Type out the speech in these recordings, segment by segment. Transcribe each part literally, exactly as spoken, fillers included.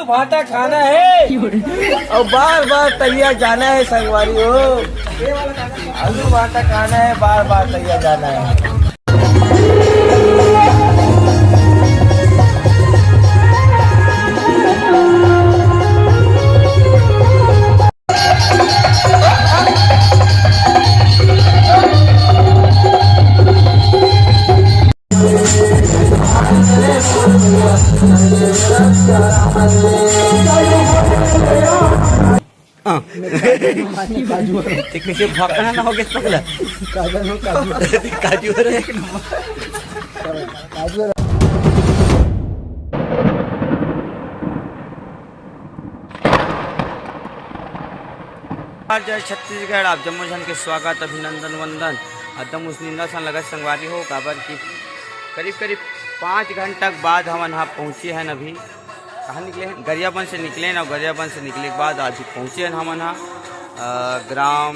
भाटा खाना है और बार बार तरिया जाना है संगवारी हो। आलू भाटा खाना है, बार बार तरिया जाना है। हाँ। ते कैसे भौंकना ना हो गया पगला। काजू, काजू। काजू हरे एक नंबर। काजू हरे। जय छत्तीसगढ़, आप जम्मो झन के स्वागत, अभिनंदन, वंदन। एकदम उस निंदा सन लगत संगवारी हो, काबर कि करीब करीब पाँच घंटा के बाद हमन ह पहुँचे हन अभी। कहाँ निकले हन? गरियाबंद से निकले हन, और गरियाबंद से निकले के बाद आज पहुँचे हन हमन ह, अ, ग्राम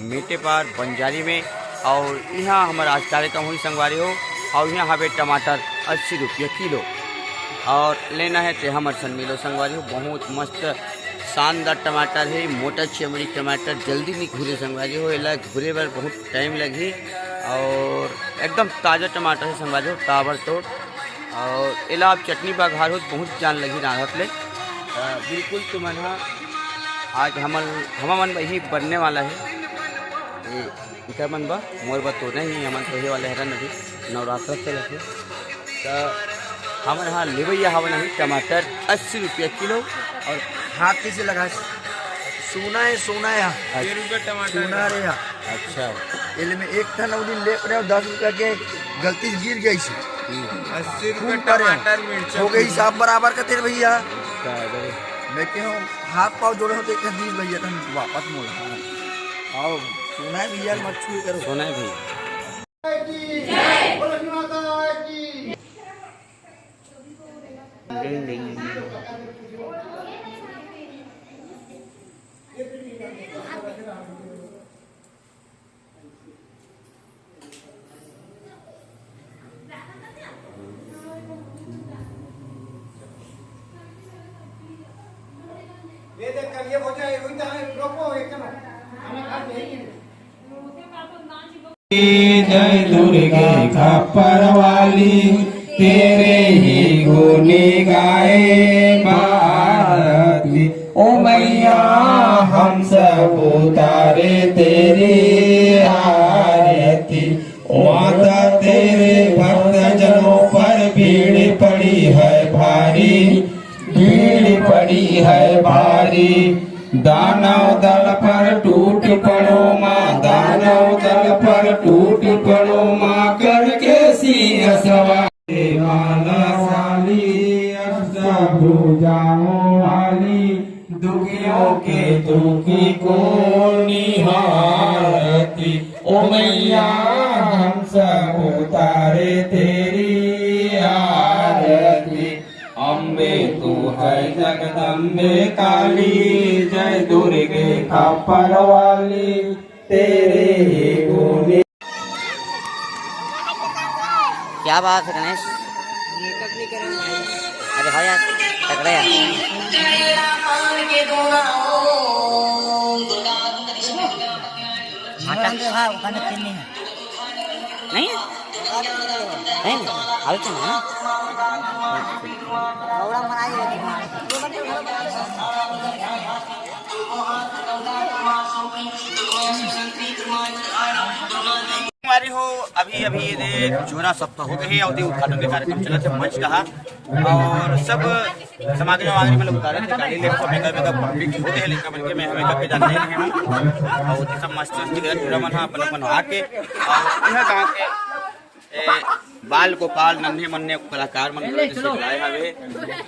मेटेपार बंजारी में। और यहाँ हमर आज कार्यक्रम हुई संगवारी हो, और यहाँ हवे टमाटर अस्सी रुपया किलो, और लेना है ते हमर सन मिलो संगवारी हो। बहुत मस्त शानदार टमाटर है, मोटा चमड़ी टमाटर, जल्दी नहीं घुरे संगवारी हो, एला घुरे बर बहुत टाइम लगही। और एकदम ताज़ा टमाटर है संगवारी हो, ताबड़तोड़। और एला आप चटनी बघार हो, बहुत जान लगही रांधत ले। अ, बिल्कुल तुमन ह आज हमन, हमन यही बनने वाला है। ये इकर मन बा, मोर बा तो नहीं, हमन तो ये वाले हरन अभी नवरात्र चलत हे। त हमन हा लेवैया हवन अभी टमाटर अस्सी रुपया किलो। और हाथ कैसे लगा? सोना है, सोना है। अच्छा। ये रुपया टमाटर सोना रे यार। अच्छा। एले में एक ठन अउरी ले रहे हो, दस रुपया के गलती से गिर गई थी। अस्सी रुपया खूब करे हो। टमाटर, मिर्चा। हो गई हिसाब बराबर का तेरे भैया। का करे? मैं कह हूँ, हाथ पाँव जोड़े हो तो एक दीस भैया, तुम वापस मोड़। हाँ। आओ, सोना है भैया, मत छुए करो। सोना है भैया। जय दुर्गे खप्पर वाली, तेरे ही गुण गाए भारती। ओ मैया, हम सब उतारे तेरी आरती। ओ माता, तेरे भक्त जनों पर भीड़ पड़ी है भारी, भीड़ पड़ी है भारी। दानव दल पर टूट पड़ो माँ, दानव दल पर टूट पड़ो माँ, करके सिंह सवार। माला वाली, अष्टभुजाओं वाली, दुखियों के दुखी को निहारती। ओ मैया, हम सब उतारे तेरी आरती। अम्बे तू है जगदम्बे काली, जय दुर्गे खप्पर वाली, तेरे ही गुण। क्या बात है गणेश? मेकअप नहीं करा भाई। अरे हाँ यार, तगड़ा यार। आटा। हाँ, वो खाने पीने नहीं है। नहीं है? नहीं, नहीं। आलू चना है ना? हमारी हो, अभी अभी ये दे झोरा सप्ताह हो गए है और दे उद्घाटन के कार्यक्रम चलत है मंच का। और सब सामग्री वामग्री मतलब उतारे थे, गाड़ी लेके सब मेकअप वेकअप complete हो गए, लेकिन बल्कि मैं मेकअप के जाना नहीं है। और सब मस्त मस्त के झोरा मन अपन अपन आके और यह गाँव के ए, बाल गोपाल नन्हे मन्ने कलाकार मन के से बुलाए हवे।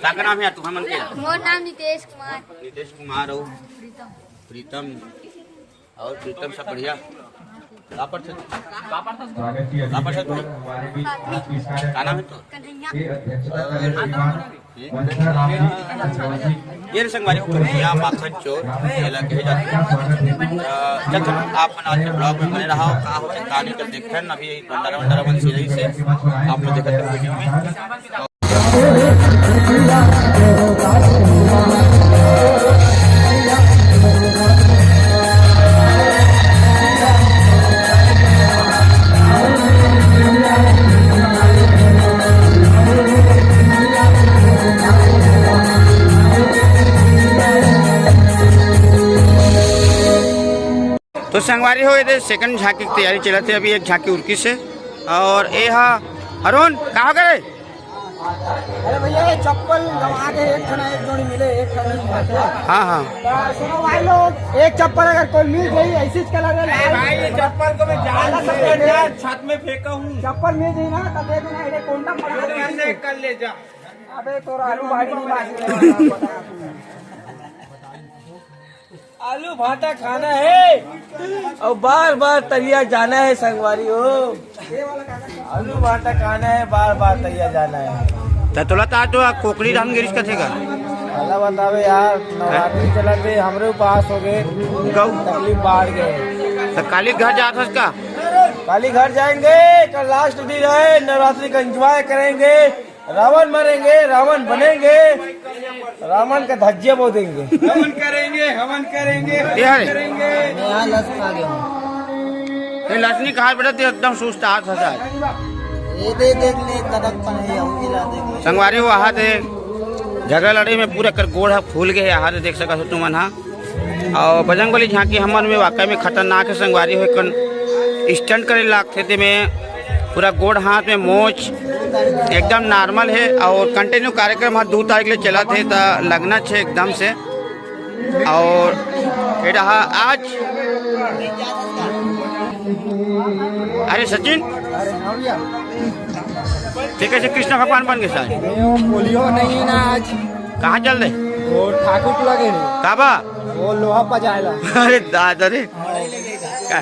का नाम है तुम्हार मन के? मोर नाम नितेश कुमार। नितेश कुमार और प्रीतम। प्रीतम। और प्रीतम सब बढ़िया। का पढ़त हस? का पढ़त हस भाई? का नाम है तो? कन्हैया। ये रे संगवारी हो, कन्हैया माखन चोर, एला कहे जाथे। अ, चल, चल, आप मन आज के vlog में बने रहा, का होथे, का नहीं, कल देखथन, अभी भंडारा, भंडारा मन से यही से आप लोग देखत रहो video में। संगवारी हो, ये दे सेकंड झांकी की तैयारी चलत हे। अभी एक झांकी उरकी से। और ए हा अरुण, का हो गए? अरे भैया, ये चप्पल गंवा के एक ठन एक जोड़ी मिले, एक ठन नहीं मिले। हाँ, हाँ। तो सुनो भाई लोग, एक चप्पल अगर कोई मिल जाए, ऐसी कलर है, लाल भाई, ये चप्पल को मैं जान से छत में फेंका हूँ। चप्पल मिल जाए ना, तो दे देना, ये कौन सा पड़ा है? कर ले, कर ले जा। अबे, तो आलू भाई नहीं बात। आलू भाटा खाना है और बार बार तरिया जाना है संगवारी हो। आलू भाटा खाना है, बार बार तरिया जाना है। त तोला त आज तो कोकड़ी राम गिरीश कथे का? अल्लाह बतावे यार, नवरात्रि चलत हे, हमरे उपास हो गए, गऊ। तकलीफ बाढ़ गए। त काली घर जात हस का? काली घर जाएंगे, कल लास्ट दिन है, नवरात्रि का एंजॉय करेंगे। रावण मरेंगे, रावण बनेंगे, रावण का धज्जिया बो देंगे। हवन करेंगे, हवन करेंगे, ये हवन है। करेंगे। मैं यहाँ लस खा गया हूँ। ये लस नहीं खा बेटा, तू एकदम सुस्त हाथ हंसा है। ये दे देख ले, कदम पर है, ये ला देख ले। संगवारी हो, हाथ है, झगड़ा लड़ाई में पूरा कर गोड़ ह फूल गए, हाथ देख सकत हो तुमन हा। अउ बजरंगबली झांकी हमर में वाकई में खतरनाक हे संगवारी हो। एक स्टंट करे लागथे ते में पूरा गोड़ हाथ में मोच एकदम नॉर्मल हे। अउ कंटिन्यू कार्यक्रम ह दू तारीख ले चलत हे, त लगना छे एकदम से। अउ एटा ह आज, अरे सचिन, अरे हाँ भैया। ठीक है, कृष्ण भगवान बन गए सारे। ये पोलियो नहीं है ना आज। कहाँ चल रहे? वो ठाकुर टोला के रे। का बा? वो लोहा पजाएला। अरे दादा रे। का?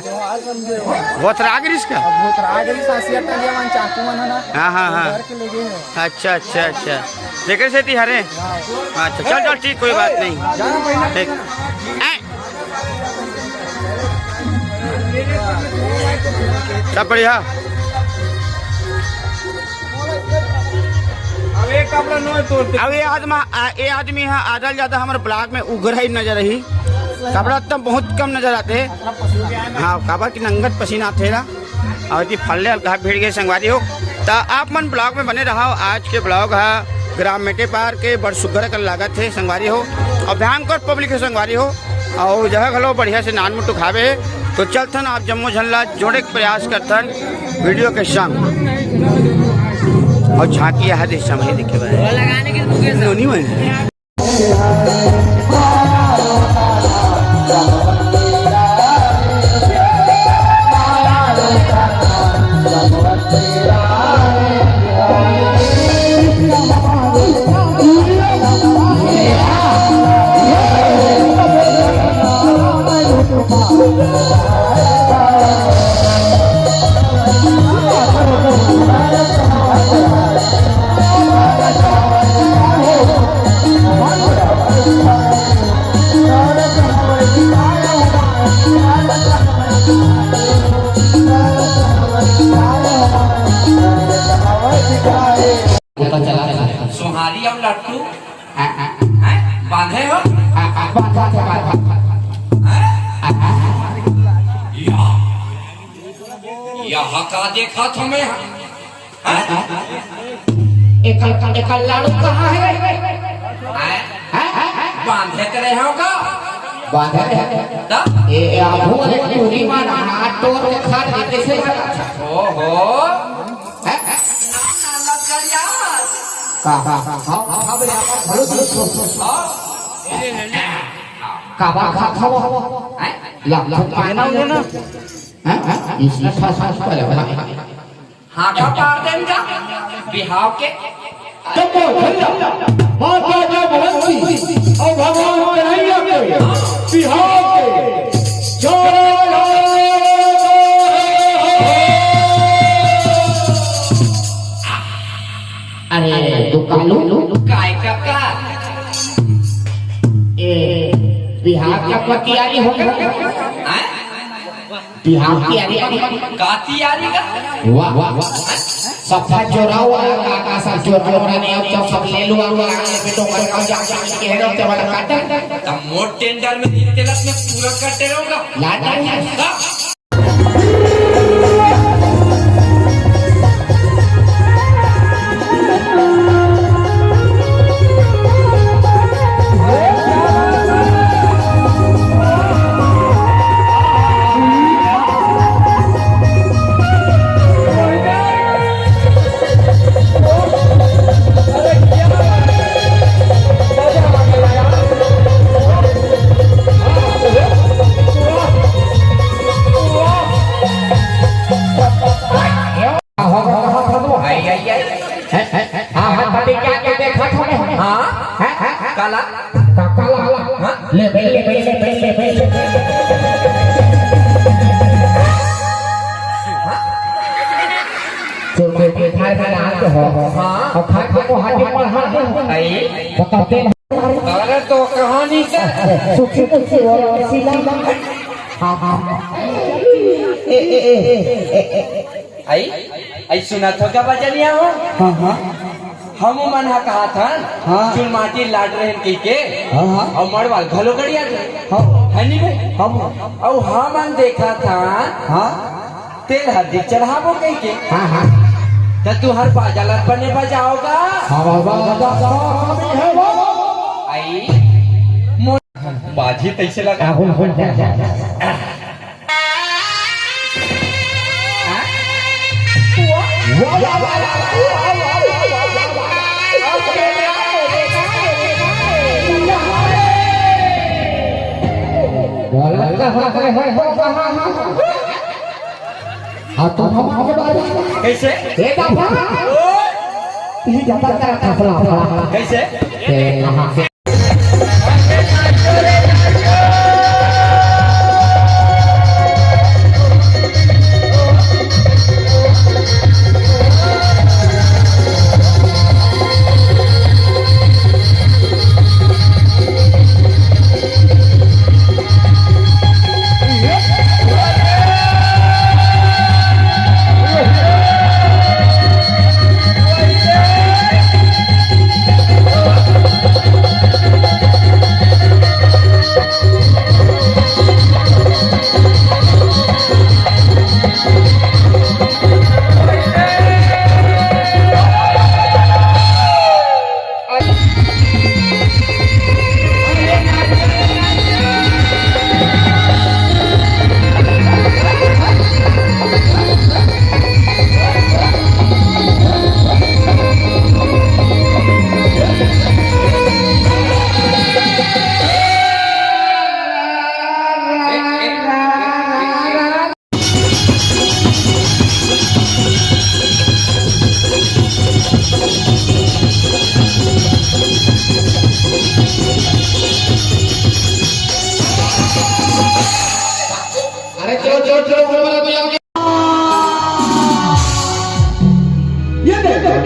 भोथरा गिरिस का? अब भोथरा गिरिस, आसिया टलिया मन चाकू मन है ना। हाँ, हाँ, हाँ। घर के ले गए हैं। अच्छा, अच्छा, अच्छा। जेकर सेती हरे? हाँ। अच्छा, चल, चल, ठीक, कोई बात नहीं। जाना पहले। ठीक। ऐ। सब बढ़िया। अब एक कपड़ा नोए तोड़ते। अब ये आदमी, आ, ये आदमी हा आधा ले ज्यादा हमर ब्लॉग में उघरा ही नजर ही। कपड़ा एकदम बहुत कम नजर आते हैं। हाँ, काबर की नंगत पसीना आते ना। अउ एती फल्ले हल्का भिड़ गए संगवारी हो। त आप मन ब्लॉग में बने रहा। आज के ब्लॉग हा ग्राम मेटेपार के, बड़ सुग्घर अकन लागत हे संगवारी हो। अउ भयंकर पब्लिक हे संगवारी हो। अउ जगह घलो बढ़िया से नान मुट्ठू खावे हे। तो चलथन आप जम्मो झन ला जोड़े के प्रयास करथन वीडियो के संग। अउ झांकी यहाँ दे समय देखे बर। नोनी मन। पता चला था। सोहारी अउ लट्टू, आ, आ, हैं? बांधे हो? आ, आ, बांधा थे, बांधा। हैं? आ, आ। या, यहाँ का देखा था मैं? हैं? एकर, एकर लाड़ू कहाँ है? हैं? हैं? बांधे करे हो का? बांधे थे। तब? ए, ए, आभू अरे पूरी मान हाथ तोड़ के खा लेते थे। ओहो। हैं? ना, ना, लग गया। का, का, का, खाओ, खाओ, खाओ, भैया, खाओ, खाओ, खाओ। हाँ। का बा, खा, खाओ। हैं? ला, ला, पाना हो गया ना? हैं? हैं? इस, इस, फंस, फंस, पहले, पहले। हाँ, का पार देन का? बिहाव के? तब वो झंडा, माता जब रंगी, और भगवान कन्हैया के, बिहाव के, जय। अरे, दुकालू। काय का का? ए, बिहाव का तैयारी हो गया? हैं? बिहाव की तैयारी। का तैयारी का? वाह, वाह, वाह। सफा जोरा हुआ, का, का सब जोरा, जोरा नहीं, अब सब, सब ले लो, अब आगे पे तो कर, अब जा, जा, के है ना, जब काटा। तब मोट टेंडर में जीत के लत में पूरा करते रहोगा। लाटा है। हाँ। हाँ, हाँ, पति क्या के देखत हवे? हाँ? हैं? हैं? काला? का-, काला, काला। हाँ? ले बे, ले बे, ले बे, ले बे, ले बे। हाँ? चोर के खाए में हाथ हो। हाँ। अउ खाए के हाथ में हाथ हो। आई? बताते हैं। अरे तो कहानी से। सुखी, सुखी, सुखी। हाँ, हाँ। ए, ए, ए, ए, ए, ए। आई, आई सुनत हो का बजनिया हो? हाँ, हाँ। हम मन हा कहा था, हाँ। चुलमाटी लाड रहन कही के, हाँ, हाँ। अउ मड़वाल घलो गड़िया रहे। हाँ। है नी भाई? हाँ। अउ हमन देखा था, हाँ। तेल हल्दी चढ़ाबो कही के। हाँ, हाँ। त तुहर बाजा ला बने बजाओगा? हाँ, बाबा, बाबा, बाबा, कमी है वो। आई, मोर बाजी तैसे लगा। हाँ, हुन, हुन, जा, जा, जा। हाँ, तो हम आगे बढ़। कैसे? ए, बाबा। ओ! ये ज्यादा कर फसला। कैसे? ए, कहाँ से? अरे चलो, चलो, चलो, हमारा तो यहाँ ये देखो।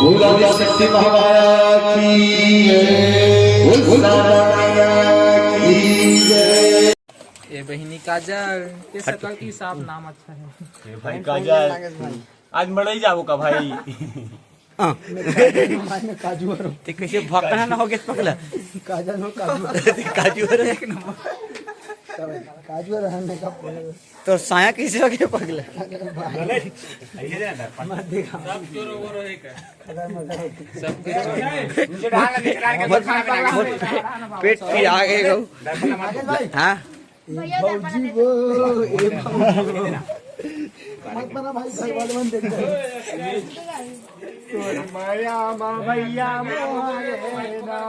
भोला शक्ति महामाया की जय। भोला मैया की जय। ए बहिनी काजल, के सकल की साफ नाम अच्छा है। ए भाई काजल, आज मड़ई जाबो का भाई? हाँ। भाई मैं काजू हरो। ते कैसे भक्कना ना हो गया पगला? काजल हो, काजू। ते काजू हरो एक नंबर। काजू हरो हमने का। तो साया कैसे हो गया पगला? मत देखा। सब कुछ। पेट की आ गए हो। हाँ। ए भौजी वो, ए भौजी वो। मत बना भाई, घर वाले मन देख रहे हैं। माया मा भैया मोहरे ना।